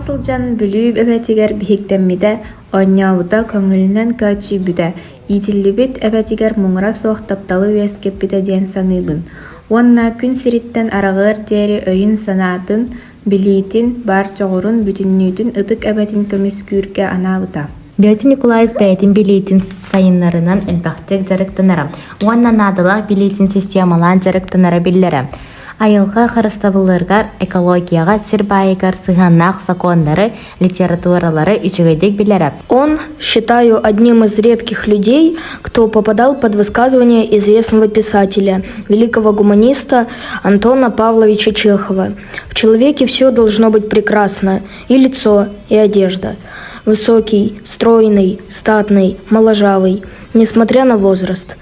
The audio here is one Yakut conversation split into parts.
сылдьан Бүлүү эбэтигэр биһиктэммитэ, оонньообута, көҥүлүнэн көөччүйбүтэ, иитиллибит эбэтигэр муҥура суох тапталы үөскэппитэ диэн саныыбын. Уонна күн сириттэн араҕыар диэри өйүн-санаатын, билиитин, баар дьоҕурун бүтүннүүтүн ытык эбэтин көмүскүүргэ анаабыта. Петр Николаевич бэйэтин билиитин сайыннарынан элбэхтик дьарыктанара уонна наадалаах билиитин системалаан дьарыктанара биллэрэ. Айылҕа харыстабылыгар, экологияҕа, сир баайыгар сыһыаннаах сокуоннары, литературалары үчүгэйдик билэрэ. Он, считаю, одним из редких людей, кто попадал под высказывание известного писателя, великого гуманиста Антона Павловича Чехова. В человеке все должно быть прекрасно, и лицо, и одежда. Высокий, стройный, статный, моложавый, несмотря на возраст.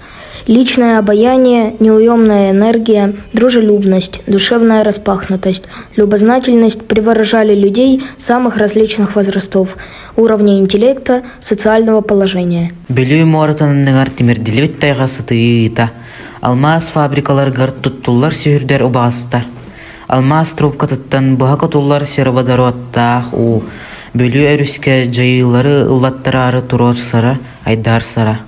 Личное обаяние, неуемная энергия, дружелюбность, душевная распахнутость, любознательность приворожали людей самых различных возрастов, уровня интеллекта, социального положения. Бүлүү муоратын анныгар тимирдиллибит тайҕа сытыйыыта, алмаас фабрикаларыгар туттуллар сүһүрдэр убаҕастар, алмаас трубкатыттан быһа кутуллар сероводородтаах уу Бүлүү өрүскэ дьайыылары ыллаттараары туруорсара, айдаарсара.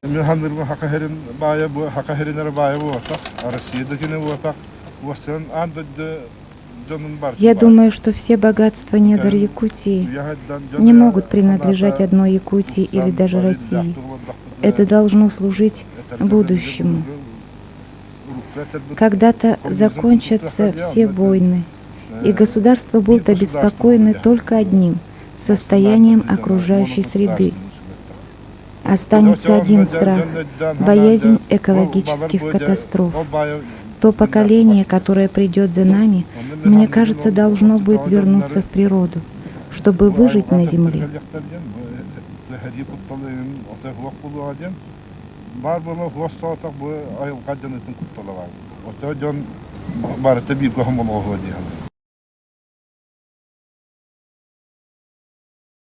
Мен ханырбын хака херин баайа бу хака херин баайа буотах, Россия да кини буотах, уоссанан аан дойду Я думаю, что все богатства недр Якутии не могут принадлежать одной Якутии или даже России. Это должно служить будущему. Когда-то закончатся все войны, и государства будут обеспокоены только одним – состоянием окружающей среды. Останется один страх – боязнь экологических катастроф. То поколение, которое придет за нами, мне кажется, должно будет вернуться в природу, чтобы выжить на земле. Баар буола хуос соҕотох бу айылҕа дьонутун куттала баар. Ото дьон барыта бииргэ хомолоһуо диэн.